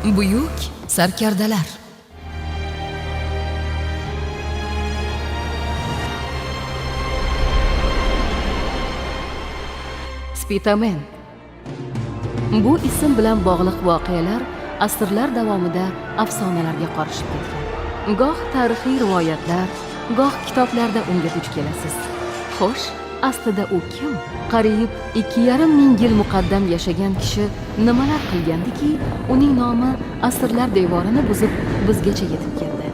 Buyuk sarkardalar. Spitamen. Bu ism bilan bog'liq voqealar asrlar davomida afsonalarga qorishib ketgan. Goh tarixiy rivoyatlar, goh kitoblarda unga duch kelasiz. Xo'sh, aslida u kim? Qariyb 2,5 ming yil muqaddam yashagan kishi nimalar qilgandiki, uning nomi asrlar devorini buzib bizgacha yetib keldi.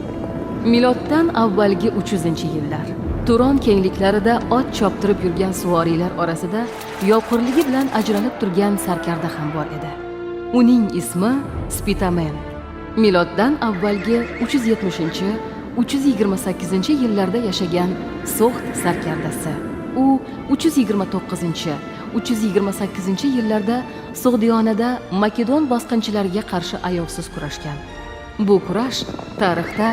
Miloddan avvalgi 300-yillar. Turon kengliklarida ot choptirib yurgan suvoriylar orasida yovqirligi bilan ajralib turgan sarkarda ham bor edi. Uning ismi Spitamen. Miloddan avvalgi 370-328-yillarda yashagan So'g'd sarkardasi. U 329-328-yillarda So'g'diyonada Makedon bosqinchilariga qarshi ayovsiz kurashgan. Bu kurash tarixda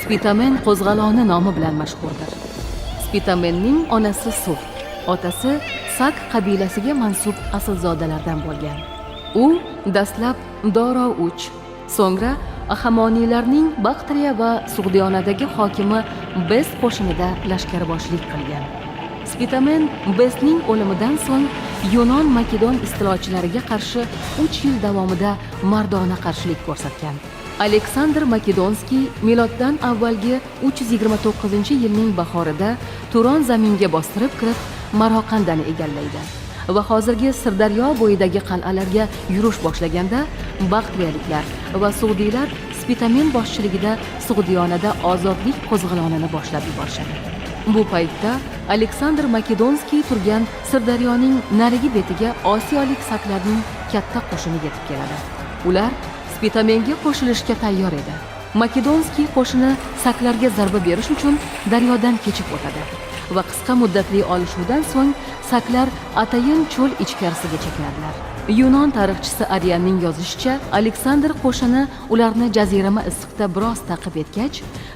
Spitamen qo'zg'aloni nomi bilan mashhurdir. Spitamenning onasi So'g'd, otasi Sak qabilasiga mansub aslzodalardan bo'lgan. U dastlab Doro 3, so'ngra Ahamoniylarning Baktriya va Sug'diyonadagi hokimi Bes qo'shinida lashkarboshlik qilgan. Spitamen Besning o'limidan so'ng Yunon Makedon istilochilariga qarshi 3 yil davomida mardona qarshilik ko'rsatgan. Aleksandr Makedonskiy miloddan avvalgi 329-yilning bahorida Turon zaminga bostirib kirib, Maroqandani egallaydi va hozirgi Sirdaryo bo'yidagi qal'alarga yurish boshlaganda Baktriyaliklar va Sug'diylar Spitamen boshchiligida Sug'diyonada ozodlik qo'zg'olonini boshlab yuborishadi. Bu paytda Aleksandr Makedonskiy turgan Sirdaryoning narigi betiga osiyolik saklarning katta qo'shini yetib keladi. Ular Spitamenga qo'shilishga tayyor edi. Makedonskiy qo'shini saklarga zarba berish uchun daryodan kechib o'tadi va qisqa muddatli olishuvdan so'ng saklar atayin cho'l ichkarisiga chekinadilar. Yunon tarixchisi Arianning yozishicha, Aleksandr qo'shini ularni jazirama issiqda biroz ta'qib etgach,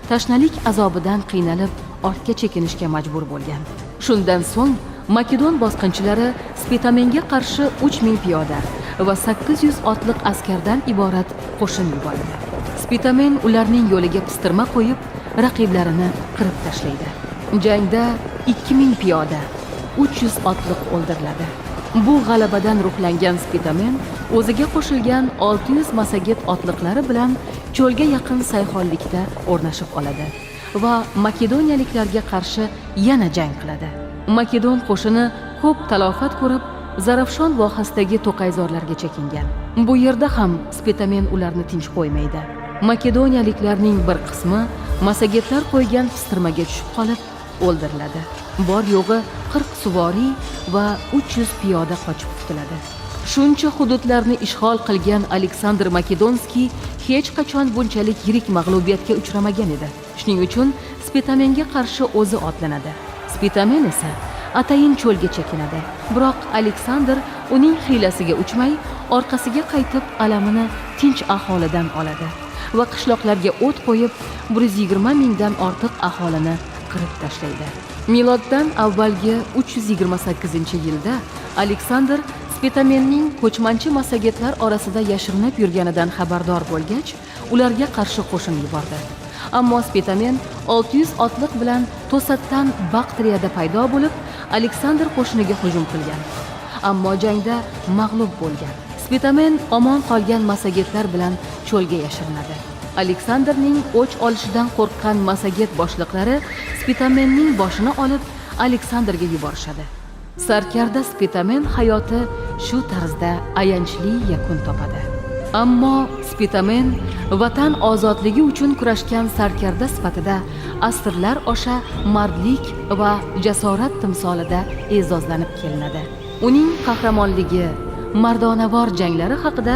tashnalik azobidan qiynalib ortga chekinishga majbur bo'lgan. Shundan so'ng Makedon bosqinchilari Spitamenga qarshi 3000 piyoda va 800 otliq askardan iborat qo'shin yuboradi. Spitamen ularning yo'liga pistirma qo'yib, raqiblarini qirib tashlaydi. Jangda 2000 piyoda, 300 otliq o'ldiriladi. Bu g'alabadan ruhlangan Spitamen o'ziga qo'shilgan 600 massaget otliqlari bilan cho'lga yaqin sayhonlikda o'rnashib oladi va makedoniyaliklarga qarshi yana jang qiladi. Makedon qo'shini ko'p talofat ko'rib, Zarafshon vohasidagi to'qayzorlarga chekingan. Bu yerda ham Spitamen ularni tinch qo'ymaydi. Makedoniyaliklarning bir qismi massagetlar qo'ygan pistirmaga tushib qolib o'ldiriladi. Bor yo'g'i 40 suvoriy va 300 piyoda qochib qutuladi. Shuncha hududlarni ishg'ol qilgan Aleksandr Makedonskiy hech qachon bunchalik yirik mag'lubiyatga uchramagan edi. Shuning uchun Spitamenga qarshi o'zi otlanadi. Spitamen esa atayin cho'lga chekinadi. Biroq Aleksandr uning hiylasiga uchmay, orqasiga qaytib alamini tinch aholidan oladi va qishloqlarga o't qo'yib, 120 mingdan ortiq aholini qirib tashlaydi. Miloddan avvalgi 328-yilda Aleksandr Spitamenning ko'chmanchi massagetlar orasida yashirinib yurganidan xabardor bo'lgach, ularga qarshi qo'shin yubordi. Ammo Spitamen 600 otliq bilan to'satdan Baktriyada paydo bo'lib, Aleksandr qo'shiniga hujum qilgan. Ammo jangda mag'lub bo'lgan. Spitamen omon qolgan massagetlar bilan cho'lga yashirinadi. Aleksandrning o'ch olishidan qo'rqqan massaget boshliqlari Spitamenning boshini olib Aleksandrga yuborishadi. Sarkarda Spitamen hayoti shu tarzda ayanchli yakun topadi. Ammo Spitamen vatan ozodligi uchun kurashgan sarkarda sifatida asrlar osha mardlik va jasorat timsolida e'zozlanib kelinadi. Uning qahramonligi, mardonavor janglari haqida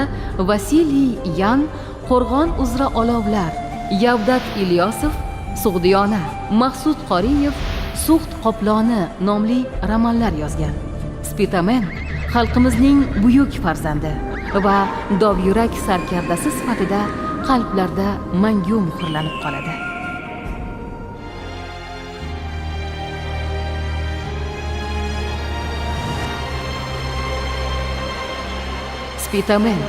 Vasiliy Yan Qo'rg'on uzra olovlar, Yavdat Ilyosov Sug'diyona, Maqsud Qoriyev Suxt qoploni nomli romanlar yozgan. Spitamen xalqimizning buyuk farzandi va dovyurak sarkardasi sifatida qalblarda mangu muhrlanib qoladi. Spitamen.